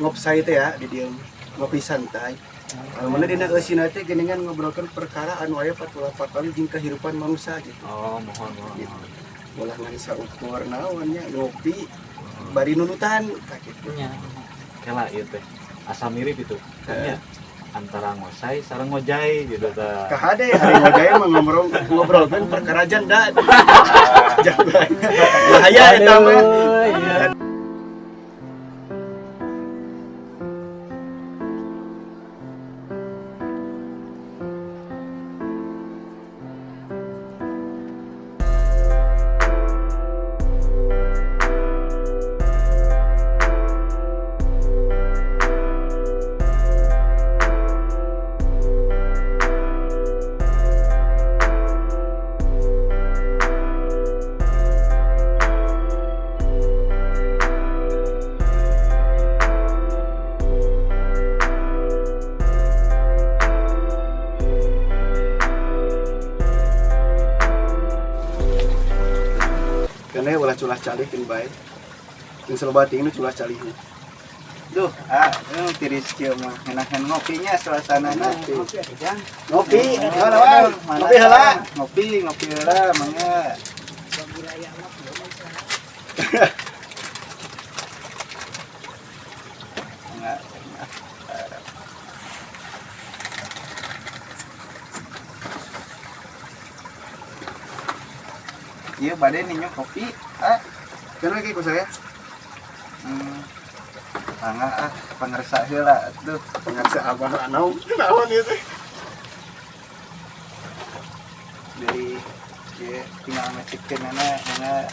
Ngopsai teh ya di dieu ngopi santai. Kalau mana dina eusina teh geuningan ngobrolkeun perkara anu aya patula-patali jeung kehidupan manusia gitu. Oh, mohon mohon. Gitu. Ulah ngan saukur naon nya ngopi bari nunutan tah kitu. Nya. Kela ieu teh. Asa mirip itu. Nya antara ngosai sareng ngojai gitu tah. Kahade hari ngojai mah ngobrol ngobrolkeun perkara janda. Jangan. Bahaya eta mah. Iya. Karena ulah culah calih keun bae. Jeung saloba teuing nu culah calih. Duh, ah, nu tiris kieu mah ngenahan ngopinya suasanana. Ngopi, Mana, heula, mana, ngopi heula. Ngopi, ngopi heula mangga. Mangga. Iya, bade ninyo kopi. Ah, Kan lagi ku saya. Mangga ah, pangersa heula atuh. Pangersa abah anaum. Naon ieu teh? Dari ieu tinggal ngecekkeun ana mangga.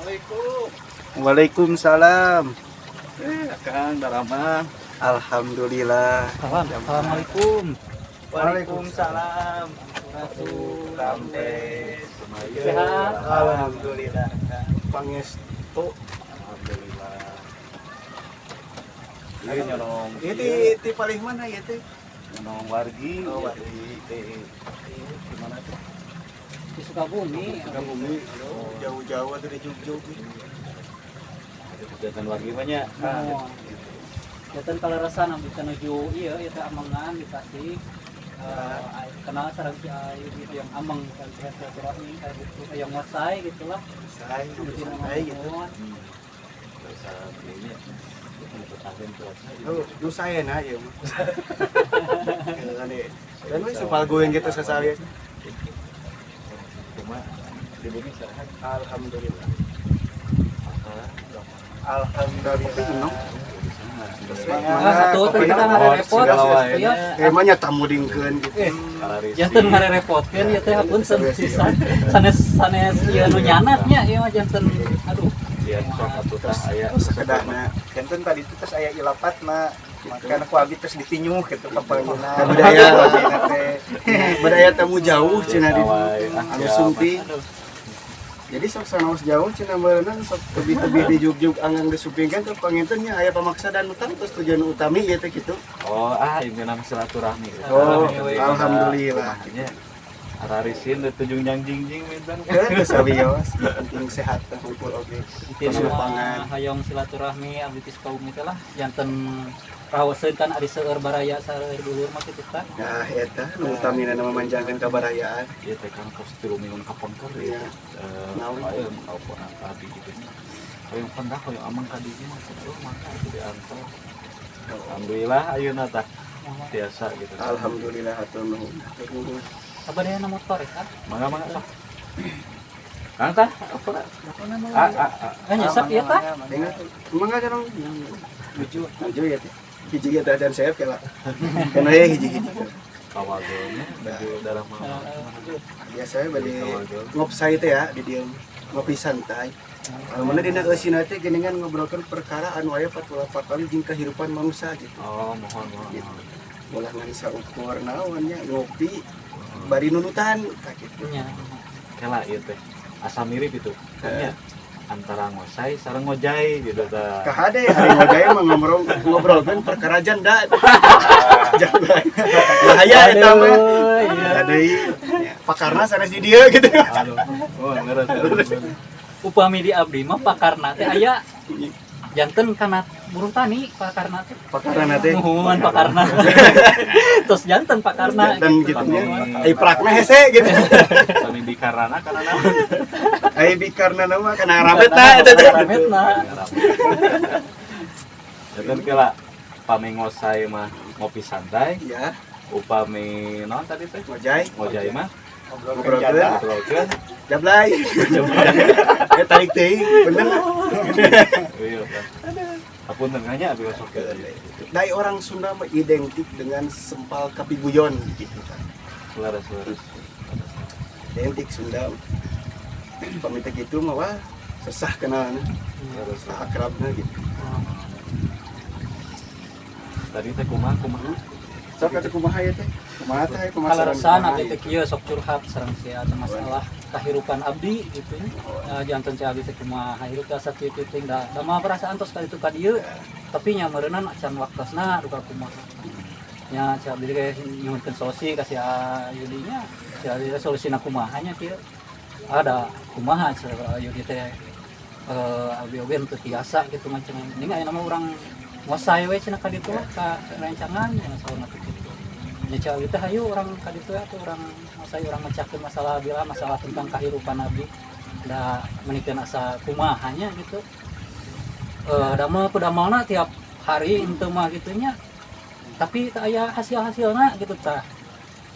Assalamualaikum. Waalaikumsalam. Kang Darama. Alhamdulillah. Salam. Assalamualaikum. Waalaikumsalam. Rampes. Sehat. Alhamdulillah. Pangestu. Alhamdulillah. Ieu nyolong. Ieu ti palih mana ieu teh? Nyolong wargi. Oh, wargi. Di mana tuh? Di Sukabumi. Sukabumi. Jauh-jauh atuh di Jogja. Ada kegiatan wargi mah nya. Oh. Janten kalarasan abdi teh nuju ieu ieu teh amengan di Tasik. Kenal sareng si Ayu gitu yang ameng kan silaturahmi kayak gitu yang ngosai gitu lah. Santai, santai gitu. Terus ini Lu nu saya nah ieu mah. Dan we supal goyang gitu sasari. Cuma di bumi sehat. Alhamdulillah. Alhamdulillah. Ah, satu teh kita ngarepot. Iya. Emangnya tamu dingkeun gitu. Janten ngarepotkeun ieu teh apunten pisan. Sanes sanes ieu nu nyanatnya ieu mah janten aduh. Iya, sok atuh tah aya Sekedahna. Janten tadi itu terus aya ilapatna. Makana ku abi terus ditinyuh gitu ka pangina. Budaya. Teh. Budaya tamu jauh cenah di anu sumping. Aduh. Jadi sok sanaos jauh cenah meureunna sok tebih-tebih di jugjug anggang disumpingkeun teh panginten nya aya pamaksa dan utang terus tujuan utami ieu teh kitu. Oh, ah ini nama silaturahmi. Oh, alhamdulillah. Nya ararisin teu jungjang jingjing mintan. Teu sawios, penting sehat teh kumpul oge. Intina mah hoyong silaturahmi abdi ti Sukabumi teh lah janten rawaseun kan ari seueur baraya seueur dulur mah kitu tah. Nah, eta nu utamina nama manjangkeun kabarayaan. Ieu teh kan kos 3 minggu kapengker ieu. Naon? Aya apa abi gitu. Hoyong pendah hoyong amang ka dieu mah oh mangga atuh diantar. Alhamdulillah ayeuna tah biasa gitu. Alhamdulillah hatur nuhun. Hatur nuhun. Sabaraha motor ya? Mangga mangga sok. Kang tah apa? Ah ah ah. Eh nyesep ieu tah. Mangga dong. Nuju, nuju ya teh. Hiji ge teh dan saya kela. Kana ye hiji-hiji. Kawagelnya menuju darah mah. Biasa bade ngopsai teh ya di dieu ngopi santai. Kalau mana dina eusina teh geuningan ngobrolkeun perkara anu aya patula-patali jeung kehidupan manusia gitu. Oh, mohon mohon. Gitu. Ulah ngan saukur naon nya ngopi bari nunutan tah kitu. Nya. Kela ieu teh. Asa mirip itu. Nya antara ngosai sareng ngojai gitu tah. Kahade hari ngojai mah ngobrol ngobrolkeun perkara janda. Janda. Bahaya eta mah. Iya. Deui pakarna sanes di dieu gitu. Aduh. Oh, ngeres. Ngeres. Upami di abdi mah pakarna teh aya janten kana buruh tani pakarna teh. Pakarna teh. Muhun pakarna. Terus janten pakarna. Dan gitu nya. Ai prakna hese gitu. Sami bikarana kana naon? Ai bikarna mah kana rabetna eta teh. Rabetna. Janten kela pami ngosai mah ngopi santai, Ya, upami naon tadi teh? ngojai. Ngojai mah Ngobrolkeun janda. ngobrolkeun. Jablay. Eh tarik teuing, bener. Iya kan. Apunten nya abi sok gitu. Dai orang Sunda mah identik dengan sempal kapiguyon gitu kan. Leres leres. Identik Sunda. Pamita gitu mah wah sesah kenalna, Leres. sesah akrabna gitu. Tadi teh kumaha kumaha? Sok atuh kumaha ya teh? Kumaha teh kumaha Kaleresan abdi teh kieu sok curhat sareng si atau masalah kahirupan abdi gitu nya. Janten si abdi teh kumaha hirup teh asa kieu kieu teh da da mah perasaan tos kali itu ka dieu tapi nya meureunnan acan waktosna duka kumaha. Nya si abdi teh nyuhunkeun solusi ka si Yudi nya. Si abdi teh solusina kumaha nya kieu. Ada kumaha si Yudi teh abdi oge teu tiasa gitu macam ini aya nama urang ngosai we cenah ka ditu lah ka rencangan nya saurna teh kitu. Nya cak abdi teh hayu urang ka ditu atuh urang ngosai urang mecahkeun masalah bila masalah tentang kahirupan abdi da menikeun asa kumaha nya gitu. Damel kudamelna tiap hari henteu mah kitu nya. Tapi teu aya hasil-hasilna gitu tah.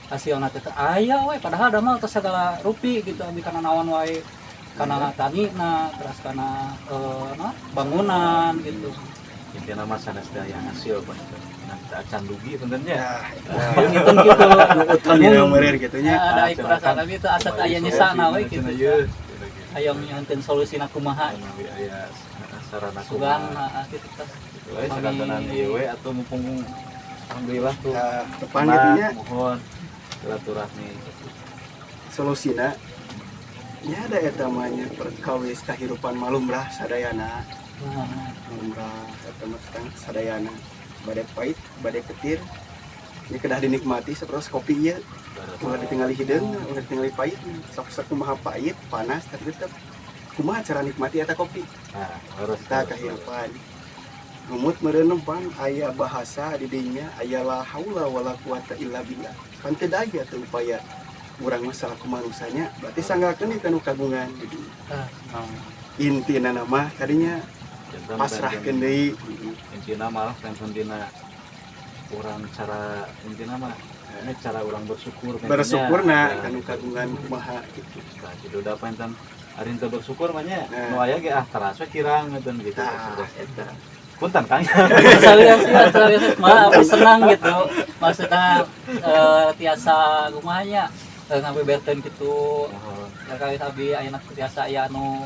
Hasilna teh teu aya we padahal damel teh sagala rupi gitu abdi kana naon wae. Kana tani na terus kana na, bangunan gitu. Intina mah sanes teh aya hasil punten. Nah, teu acan dugi punten nya. Nah, Panginten gitu. utang dina meureun kitu nya. Ada perasaan abdi teh asa teu aya nyesana we gitu. Ieu. Hayang nyuhunkeun solusina kumaha. Menawi aya sarana Sugan kumaha. heeh kitu tah. Gitu we sakantenan ieu we atuh mumpung alhamdulillah tuh. Nah, tepan gitu nya Mohon silaturahmi. Solusina nya ada eta mah nya perkawis kahirupan malumrah sadayana. Nah, Lumrah eta mah tentang sadayana. Bade pahit, bade ketir. Ini kedah dinikmati seperti kopi ieu. Ulah ditinggali hideung, ulah ditinggali pahit. Sok sok kumaha pahit, panas tapi tetep kumaha cara nikmati eta kopi. Nah, harus Eta kahirupan. Numut meureun pan aya bahasa di dinya aya la haula wala quwata illa billah. Pan teu daya teu upaya urang mah salaku manusanya berarti sanggakeun di kanu kagungan di dinya. Intina mah tadinya pasrahkeun deui. Intina malah pengen dina urang cara intina mah ini cara urang bersyukur pengennya. Bersyukurna Nah, kanu kagungan kumaha gitu. Nah, gitu udah pengen ari teu bersyukur mah nya Nah. nu aya ge ah teras we kirang ngeuteun gitu. Tah, eta. Punten Kang. Salian sih, salian mah aku senang gitu. Maksudnya tiasa kumaha nya ngabeberkeun gitu. Mohon. Terkait abdi ayeuna tiasa aya anu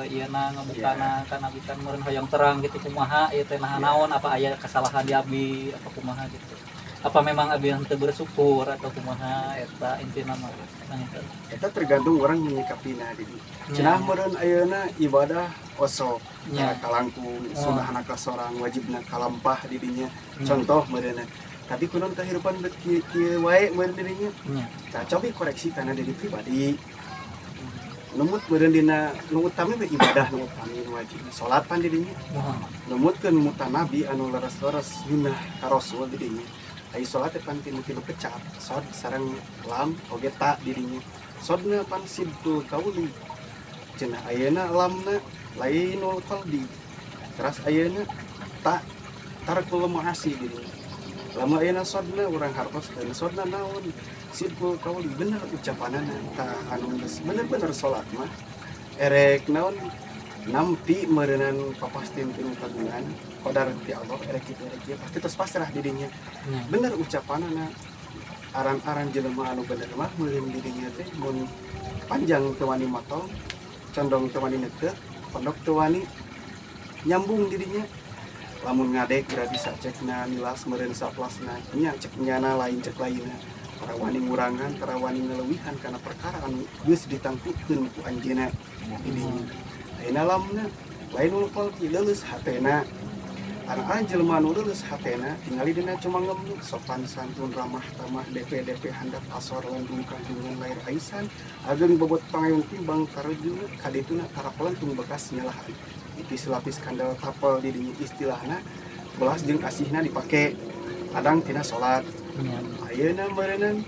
ieu na ngebukana kan abdi kan meureun hoyong terang gitu kumaha ieu teh naha naon apa aya kesalahan di abdi apa kumaha gitu. Apa memang abdi henteu bersyukur atau kumaha eta intina mah. Nah, eta. Eta tergantung orang menyikapina di dinya. Cenah meureun ayeuna ibadah osok Nya. kalangkung Oh. sunahna ka sorang wajibna kalampah di dinya. Contoh meureunna. Tapi kunaon kehidupan bet kieu kieu wae meureun di dinya. Nya. Tah cobi koreksi kana diri pribadi. Numut meureun dina nu utami we ibadah nu utami nu wajib. Salat pan di dinya. Mohon. Numutkeun mutanabi anu leres-leres nyunah ka Rasul di dinya. Ai salat teh pan tinu tilu kecap, sod sareng lam oge ta di dinya. Sodna pan sidqul kauli. Cenah ayeuna lamna lainul qalbi. Teras ayeuna ta tarkul ma'asi di dinya. Lamun ayeuna sodna urang hartoskeun sodna naon? Sidqul kauli bener ucapanana tah anu geus bener-bener salat mah erek naon Nampi meureunan papastin tinu kagungan qadar ti Allah erek kitu erek kieu pasti tos pasrah di dinya. Bener ucapanana aran-aran jelema anu bener mah meureun di dinya teh mun panjang teu wani motong, condong teu wani neuteuk, pondok teu wani nyambung di dinya. Lamun ngadek berarti sacekna nilas meureun saplasna nya cek nyana lain cek lainna. Tara wani ngurangan, tara wani ngaleuwihan kana perkara anu geus ditangtukeun ku anjeunna di dinya. Ayeuna lamna lain ul qalbi leuleus hatena. Aran jelema anu leuleus hatena tingali dina cuma ngemlu sopan santun ramah tamah DP DP handap asor landung kandungan lahir aisan ageng bobot pangayun timbang karejuna kadituna tara pelentung bekas nyalahan ipis lapis kandel tapel di dinya istilahna belas jeung asihna dipake kadang tina salat. Ayeuna meureunnan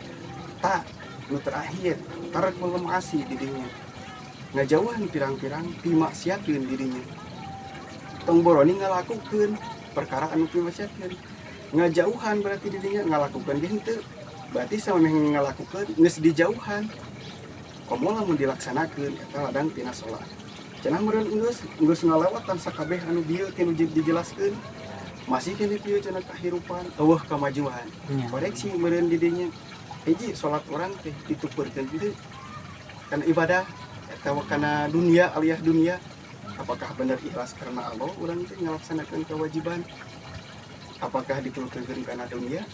ta nu terakhir tarek maasi di dinya ngajauhan pirang-pirang ti maksiatkeun di dinya tong boroni ngalakukeun perkara anu pimaksiatkeun ngajauhan berarti di dinya ngalakukeun ge henteu berarti samemeh ngalakukeun geus dijauhan komo lamun dilaksanakeun eta ladang tina salat cenah meureun geus geus ngalewatan sakabeh anu bieu tinu dijelaskeun masih keneh kieu cenah kahirupan eueuh kamajuan. Koreksi meureun di dinya hiji salat urang teh ditukurkeun teu kana ibadah atawa kana dunia alias dunia. Apakah benar ikhlas karena Allah urang teh ngalaksanakeun kewajiban? Apakah dituturkeun kana dunia?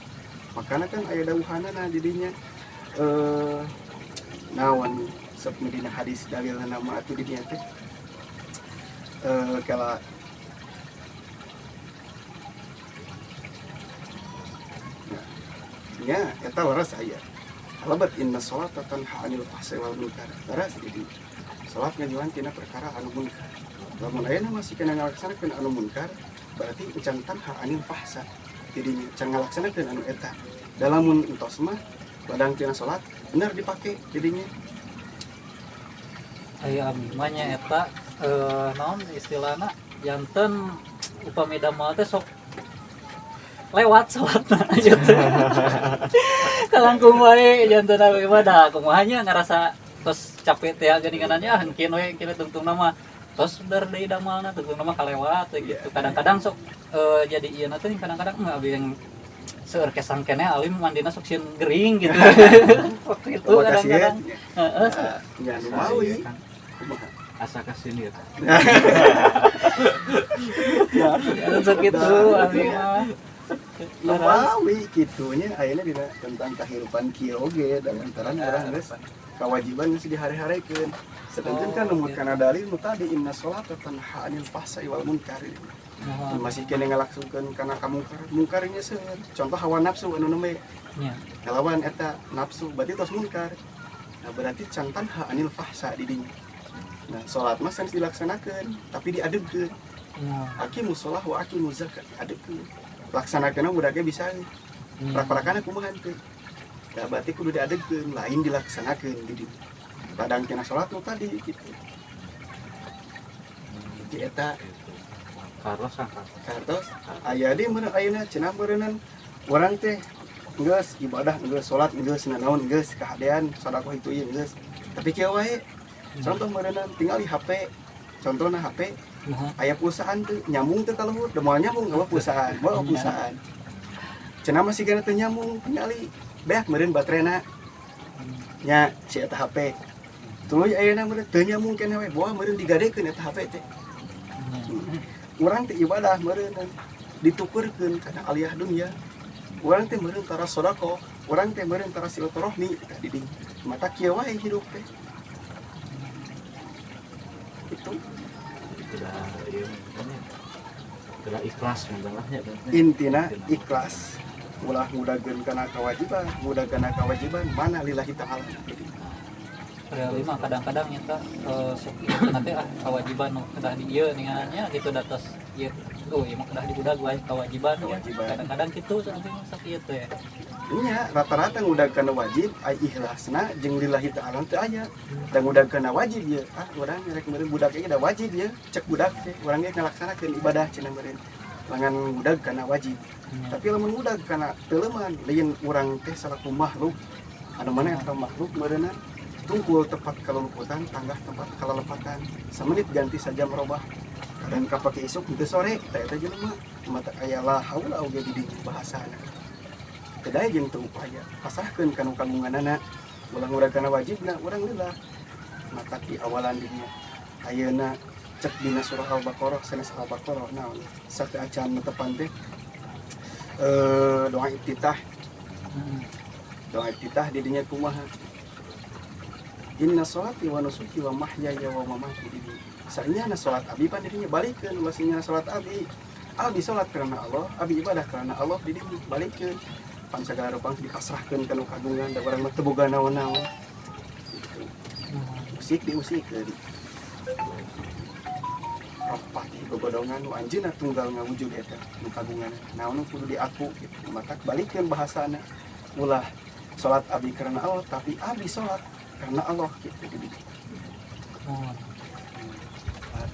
Makana kan aya dawuhanana di dinya naon sok dina hadis dalilna nama atuh di dinya teh kala nya eta leres aya alabat inna sholata tanha anil fahsai wal munkar. Leres di dinya salat ngajuan tina perkara anu munkar. Lamun ayeuna masih kena ngalaksanakeun anu munkar berarti encan tanha anil fahsa. Jadi can ngalaksanakeun anu eta. Dalamun entos mah ladang tina salat bener dipake jadinya. Aya abdi mah nya eta naon istilahna janten upami damel teh sok lewat salatna gitu. Kalangkung wae janten abdi mah da kumaha nya ngarasa tos capek teh geuninganna ah engkeun we engkeun tungtungna mah tos bener deui damelna tungtungna mah kalewat we gitu. Kadang-kadang sok jadi ieu na teh kadang-kadang mah abdi yang seueur kesang keneh alim mandina sok sieun gering gitu. Waktu itu kadang-kadang. Heeh. Nya nu mawi. Kumaha? Asa kasini eta. Ya, sok kitu abdi mah. Nu mawi kitu nya ayeuna dina tentang kahirupan kieu oge da lantaran urang geus kewajiban geus dihare-harekeun. Sedangkan kan numut kana dalil nu tadi inna sholata tanha anil fahsai wal munkar. Masih kene ngalaksanakeun kana kamungkar, mungkarnya seueur. Contoh hawa nafsu anu nembe. Ngalawan eta nafsu berarti tos mungkar. Nah berarti can tanha anil fahsa di dinya. Nah salat mah sanes dilaksanakeun tapi diadegkeun. Aqimus shalah wa aqimuz zakat diadegkeun. Laksanakeunna budaknya bisa. Prak-prakana kumaha teh. Nah berarti kudu diadegkeun lain dilaksanakeun di dinya. Padang tina salat nu tadi gitu. Jadi eta Kartos kan kartos aya di meureun ayeuna cenah meureunnan urang teh geus ibadah geus salat geus nanaon geus kahadean sedekah itu ieu geus tapi kieu wae contoh meureunnan tinggal di HP contohna HP aya pulsaan teu nyambung teu ka luhur da moal nyambung ka pulsaan moal pulsaan cenah masih gana teu nyambung tingali beak meureun baterena nya si eta HP tuluy ayeuna meureun teu nyambung keneh we boa meureun digadekeun eta HP teh. Urang teh ibadah meureun ditukurkeun kana aliyah dunya. Urang teh meureun tara sedekah, urang teh meureun tara silaturahmi tah di dinya. Mata kieu wae hidup teh. Itu sudah ieu nya. Sudah ikhlas masalahnya berarti. Intina ikhlas. Ulah ngudageun kana kewajiban, ngudag kana kewajiban mana lillahi ta'ala. Real mah kadang-kadang eta sok ieu teh ah kewajiban nu kedah di ieu ningannya gitu da tos ieu oh ieu mah kedah dibudag wae kewajiban ya. Kadang-kadang kitu sampai mah sok ieu teh. Nya rata-rata ngudag kana wajib ai ikhlasna jeung lillahi ta'ala teu aya. Da ngudag kana wajib ieu ah urang rek meureun budak ieu da wajib ieu cek budak teh urang ge ngalaksanakeun ibadah cenah meureun. Langan ngudag kana wajib. Tapi lamun ngudag kana teuleman lain urang teh salaku makhluk anu mana eta makhluk meureunna Tungkul tempat kaluluputan, tanggah tempat kalalepatan. Samenit ganti saja merubah. Kadang kapake isuk henteu sore, tah eta jelema. Mata aya la haula oge di dinya bahasana. Teu daya jeung teu upaya. Pasrahkeun ka nu kagunganana. Ulah ngurang kana wajibna, urang leulah. Matak di awalan dinya. Ayeuna cek dina surah Al-Baqarah sanes Al-Baqarah naon. Sateuacan netepan teh doa iftitah. Doa iftitah di dinya kumaha? Inna sholati wa nusuki wa mahyaya wa mamati di dinya. Sanyana salat abi pan di dinya balikeun ulah sanyana salat abi. Abi salat karena Allah, abi ibadah karena Allah di dinya balikeun. Pan sagala rupa dipasrahkeun ka nu kagungan da urang mah teu boga naon-naon. Gitu. Usik diusikeun. Ropati gogodongan nu anjeunna tunggal ngawujud eta nu kagungan naon nu kudu diaku gitu. Matak balikeun bahasana ulah salat abi karena Allah tapi abi salat karena Allah gitu di dinya.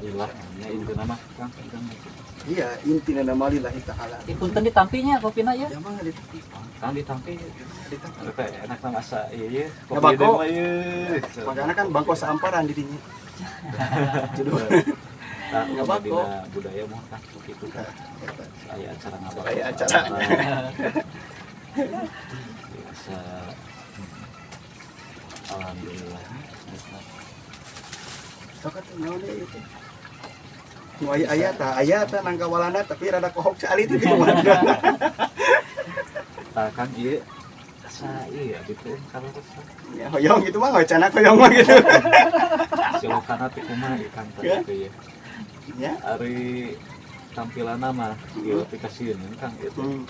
Lillah nya intina mah Kang. Iya, intina nama lillahi ta'ala. Di punten ditampinya kopina ya. Ya mah ditampi. Kang ditampi. Ditampi. Eta enak mah asa ieu ieu. Ya, bako. Kopi ieu. Makanya kan bangko samparan di dinya. Judul. Nah, Nggak bako. dina budaya mah kan kitu kan. Eta. Aya acara ngabako. Aya acara. Biasa. Alhamdulillah. Sok atuh naon deui itu. Nu aya aya tah, aya tah nangka walana tapi rada kohok cali teh di mana. Tah Kang ieu asa ieu abi teh kalau resep. Ya hoyong gitu mah wacana hoyong mah gitu. Silokana teh kumaha ieu Kang teh Ya. gitu ya. Ya. Ari tampilanna mah ieu teh kasieun Kang ieu teh.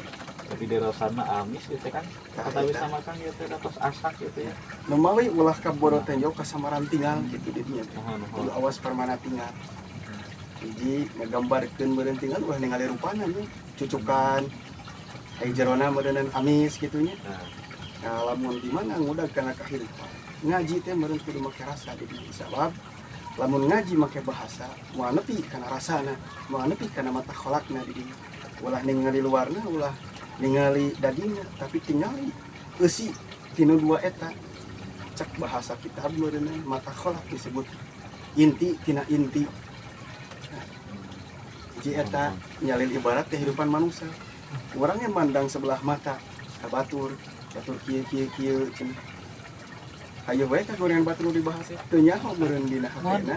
Tapi di rasana amis ieu teh kan. Tah, Katawi eta. sama Kang ieu teh da tos asak gitu ya. Nu mawi ulah kaboro teh jauh kasamaran tinggal gitu di dinya. Mohon Kudu mohon. awas permana tinggal. Hiji ngagambarkeun meureun tinggal ulah ningali rupana nya. Cucukan ai jerona meureunnan amis kitu nya. Nah, Nah, lamun di mana ngudag kana kahirupan. Ngaji teh meureun kudu make rasa di dinya. Sabab lamun ngaji make bahasa moal nepi kana rasana, moal nepi kana mata kholakna di dinya. Ulah ningali luarna, ulah ningali dagingna, tapi tingali eusi tinu dua eta. Cek bahasa kitab meureunna mata kholak disebut inti tina inti. Nah, hiji eta nyalil ibarat kehidupan manusia. Orangnya mandang sebelah mata ka batur, batur kieu kieu kieu cenah. Hayo we ka gorengan batur nu dibahas teu nyaho meureun dina hatena.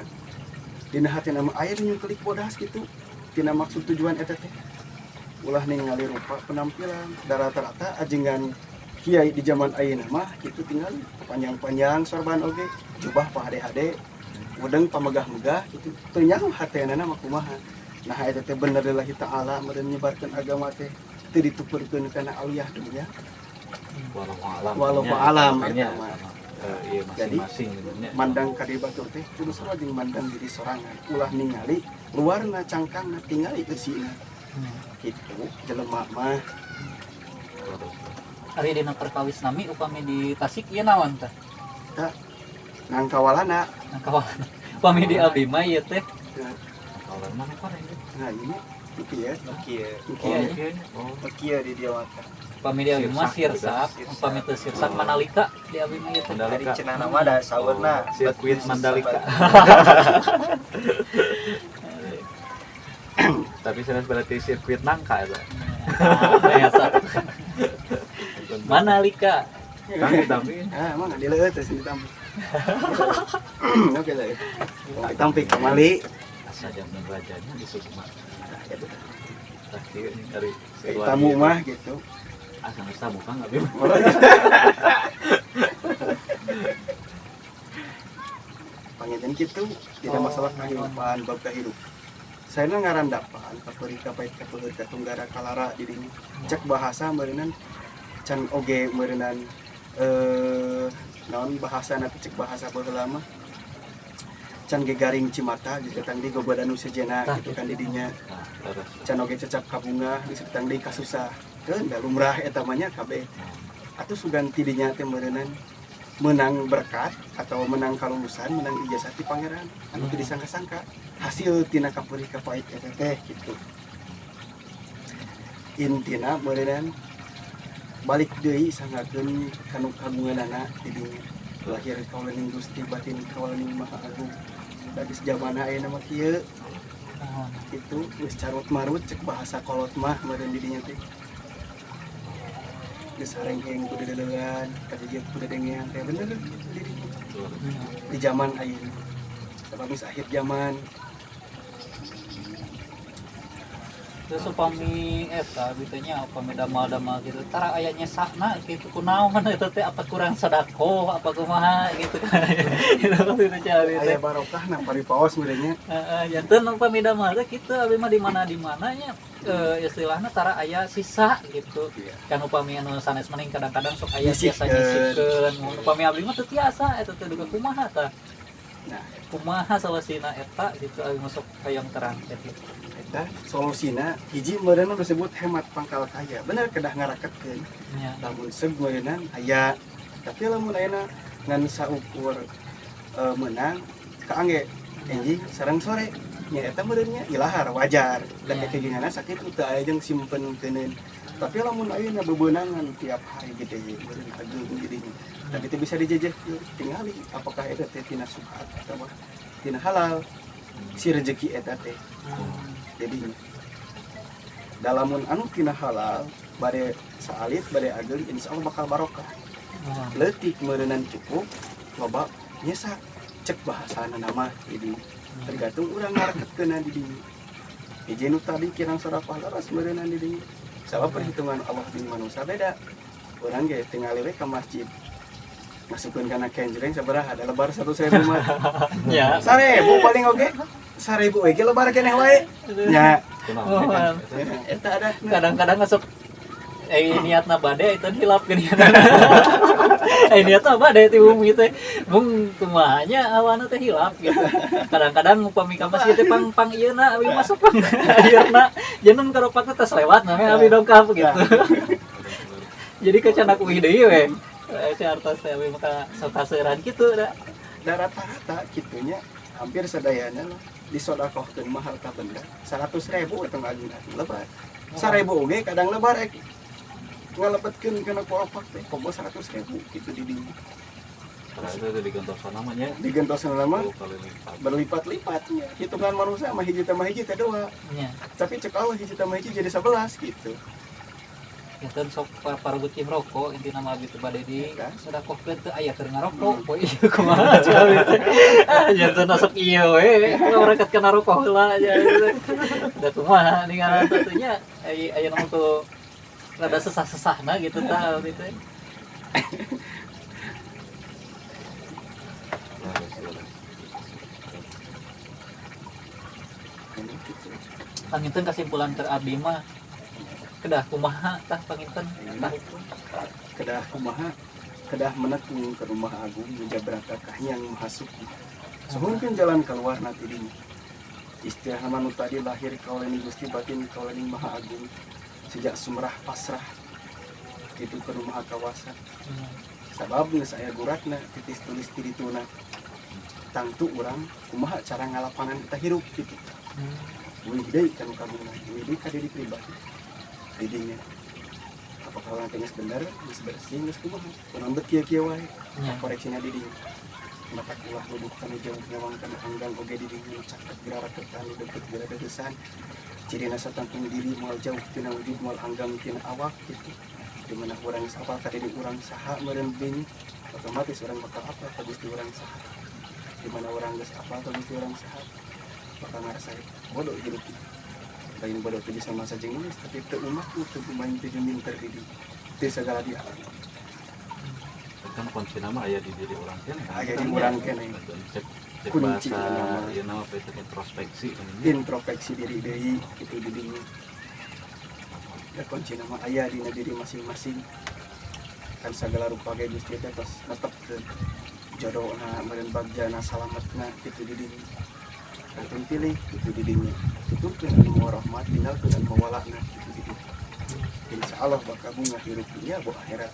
Dina hatena mah aya nu nyungkelik bodas kitu. Tina maksud tujuan eta teh. Ulah ningali rupa penampilan da rata-rata ajengan kiai di zaman ayeuna mah kitu tinggal panjang-panjang sorban oge, jubah pahade-hade, wedeng pamegah-megah kitu. Teu nyaho hatenana mah kumaha. Nah eta teh bener lillahi ta'ala meureun nyebarkeun agama teh teu ditukurkeun kana aliyah dunya. Wallahu alam. Wallahu alam, Makanya, eta mah. sama, iya, Jadi, masing-masing gitu nya. mandang ka diri batur teh kudu sarua jeung mandang diri sorangan. Ulah ningali luarna cangkangna tingali eusina. Kitu jelema mah. Ari dina perkawis nami upami di Tasik ieu naon tah? Tah nangkawalana. Nangkawalana. Upami di abdi mah ieu teh. Nangkawalana mana kok ini? Nah, ini kieu. Kieu. Kieu. Kieu. Oh, Kieu di dieu mah. Upami di abdi mah Sirsak, sirsak, upami teu sirsak Mandalika di abdi mah ieu teh. Mandalika. Ari cenah nama da saurna. Oh, sirkuit Mandalika. Tapi saya berarti sirkuit nangka eta. Nah, biasa. Mandalika. Kang ditampi. Ah, emang dileueut teh sini tampi. Oke lah. Ditampi kamali. Asa jamin rajanya di Sukma. Nah, gitu. Tah kieu nih dari Kayak tamu mah gitu. Asa geus tamu Kang abdi mah. Panginten kitu, tidak masalah kehidupan, bab kehidupan. Saya ngarandapan kapeurih kapait kapeuheur katunggara kalara di dinya. Cek bahasa meureunan can oge meureunan naon bahasana teh cek bahasa baheula mah. Can ge garing cimata disetang di gogodan nu sejenna gitu kan di dinya. Nah, terus. Can oge cecap kabunga disetang di kasusah. Keun da lumrah eta mah nya kabeh. Atuh sugan ti dinya teh meureunan menang berkat atau menang kalulusan, menang ijazah ti pangeran anu teu disangka-sangka hasil tina kapeurih kapait eta teh gitu. Intina meureunan balik deui sanggakeun kanu kagunganana di dinya. Lahir kaula ning Gusti, batin kaula ning Maha Agung. Da geus zamana ayeuna mah kieu itu geus carut marut cek bahasa kolot mah meureun di dinya teh. Geus harengheng ku deudeuleun, kajejet ku dedengean teh bener di dinya. Di zaman ayeuna. Sabab geus akhir zaman. Terus upami eta gitu nya, upami damal-damal gitu tara aya nyesakna gitu, kunaon eta teh, apa kurang sedekah apa kumaha gitu kan gitu kan itu cari teh. Aya barokahna paripaos meureun nya. Heeh, janten upami damal teh kitu abi mah di mana di mananya istilahna tara aya sisa gitu. Iya. Kan upami anu sanes mending kadang-kadang sok aya tiasa Nyisihkeun. Nyisihkeun. Mun upami abdi mah teu tiasa eta teh, duka kumaha tah? Nah, kumaha solusina eta gitu, abi masuk hayang terang teh gitu. Eta solusina hiji meureun disebut hemat pangkal kaya. Bener, kedah ngaraketkeun. Lamun seug meureunan aya, tapi lamun ayeuna ngan saukur meunang kaangge enjing sareng sore nya, eta meureun nya ilahar wajar da. Kekeginana sakitu, teu aya jeung simpen keuneun. Tapi lamun ayeuna bebeunangan tiap hari gede meureun ageung jadinya, tapi teu bisa dijejehkeun. Tingali apakah eta teh tina subhat atau tina halal si rezeki eta teh. Jadi dalamun anu tina halal bade saalit bade ageung, insya Allah bakal barokah. Leutik meureunan cukup, loba nyesa cek bahasana nama. Jadi tergantung urang ngareketkeunna di dinya. Hiji nu tadi kirang sedekah leres meureunan di dinya, sabab perhitungan Allah jeung manusia beda. Urang ge tingali we ka masjid, masukkeun kana kenjreng sabaraha, ada lebar 100.000 mah. 1.000 paling oge, 1.000 we ge lebar keneh wae nya. Kunaon kan? Eta ada. Kadang-kadang masuk niatna bade itu hilap gini, niatna bade ti bumi teh mung kumaha nya awana teh hilap gitu. Kadang-kadang upami ka masjid teh pang pang ieu na abi masuk pang ayeuna janten karopakna tos lewat namanya abi dongkap gitu. Jadi kecanak uih deui we. Si artos teh abi maka sok kaseuran kitu da. Da rata-rata kitunya hampir sadayana lah disodakohkeun mah harta benda 100.000 eta mah ageung lebar 1.000 oge kadang lebar ek ngalepetkeun kana koropak teh komo 100.000 gitu di dinya. Karena itu digentosan namanya. Digentosan lama. Kali lipat. Berlipat-lipatnya hitungan manusia mah hiji tambah hiji teh dua, tapi cek Allah hiji tambah hiji jadi 11 gitu. Janten sok parugucing rokok intina mah abi teh bade di Eta. sedekahkeun teu aya keur ngarokok poe ieu kumaha cek abi teh. Ah, janten masuk ieu we urang kana rokok heula aja da kumaha ningalan teh nya aya aya nu tuh rada sesah-sesahna gitu tah abi teh. Leres, leres. Ini gitu. Panginten kesimpulan ke abdi mah kedah kumaha tah panginten tah itu? Kedah kumaha, kedah menekung ke rumah agung menjabraka kahnyang maha suci. Suhunkeun jalan keluar nanti dinya. Istilah nu tadi lahir kaula ning Gusti, batin kaula ning Maha Agung, sejak sumrah pasrah gitu ke rumah kawasa. Sabab geus aya guratna titis tulis ti dituna, tangtu urang kumaha cara ngalapanan kita hirup gitu. Uih deui kan kagungan, uih deui ka diri pribadi didinya, apakah urang teh geus bener, geus bersih, geus kumaha, kunaon bet kieu-kieu wae. Koreksina didinya, mata ulah nuduh kanu jauh, nyawang kana anggang oge didinya, caket gerara kertaan nu deket geura dedesan, cirina satangtung diri moal jauh tina wujud, moal anggang tina awak gitu. Di mana urang geus apal ka diri urang saha meureun dinya, otomatis urang bakal apal ka Gusti urang saha. Di mana urang geus apal ka Gusti urang saha, bakal ngarasa bodoh hidup. Lain bodoh teu bisa masa jeung nulis, tapi teu umat teu main teu minter di dieu teu segala di alam. Kan kunci nama aya di diri urang keneh kan? Aya di urang keneh. Cek cek Kunci bahasa nama. Ieu nama apa itu, introspeksi kan ini. Introspeksi diri deui gitu di dinya. Da kunci nama aya dina diri masing-masing kan. Segala rupa ge Gusti teh tos netepkeun jodohna meureun, bagjana, salametna gitu di dinya. Kantun pilih gitu di dinya, tuturkeun anu mawa rahmat, tinggalkeun anu mawa laknat gitu di dinya. Insya Allah bakal bunga hirup dunia boh akhirat.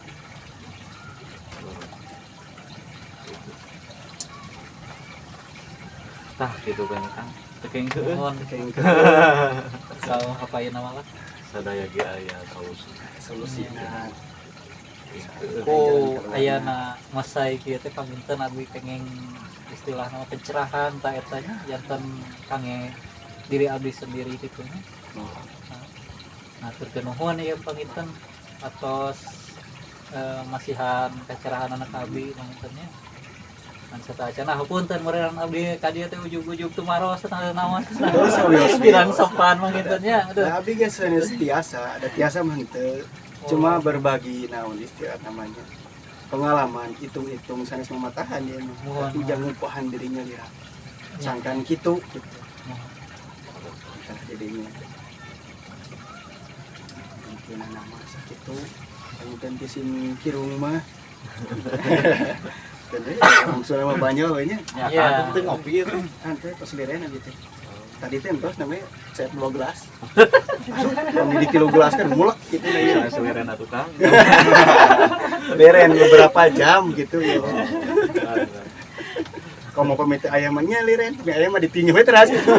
Tah gitu kan Kang. Teu kengkeun. Mohon Kengkeun. So apa ya nama lah. Sadaya ge aya solusi. Solusi. Nah. Ku ayana masai kieu teh panginten abdi kenging istilahna mah pencerahan ta eta nya, janten kangge diri abdi sendiri gitu nya. Nah, hatur nuhun ieu panginten atos masihan kecerahan anak abdi panginten nya. Ngan sateuacan hapunten meureun abdi ka dieu teh ujug-ujug tumaros naon. Oh, sawios. Pirang sopan panginten nya. Aduh. Nah, abdi ge sanes tiasa, ada tiasa mah henteu. Cuma berbagi naon istilah namanya. Pengalaman hitung-hitung sanes mamatahan dia mah. Mohon, Tapi mohon. jangan ngupahan dirinya lira. Sangkan kitu gitu. Mohon. Tah jadinya. Mungkin nama sakitu. Panginten ti sim kirung mah. Dan langsung nama banyol we nya. Ya, Iya. kan teh ngopi itu. Ante tos liren gitu. Tadi teh entos namanya saya dua gelas. Langsung di kilo gelas kan mulek gitu nah, Iya, selirena tukang. Leren beberapa jam gitu ya. Kalau mau pamit ayam mah nya liren, mie ayam mah ditinju we terus gitu.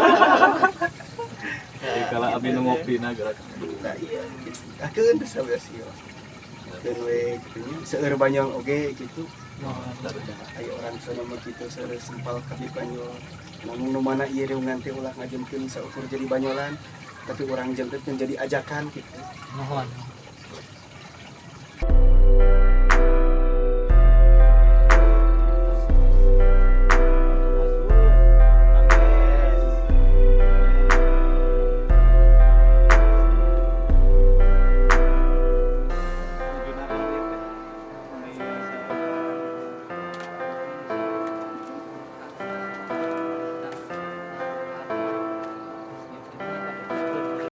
Ya, kalau abi nu ngopi na gerak. Nah iya gitu. Akeun teh sabeus ieu. Dan we gitu nya seueur banyol oge gitu. Mohon. Aya orang sono mah kitu seueur sempal ka di banyol. Namun nu mana ieu riungan teh ulah ngajemkeun saukur jadi banyolan, tapi urang jemkeun jadi ajakan gitu. Mohon.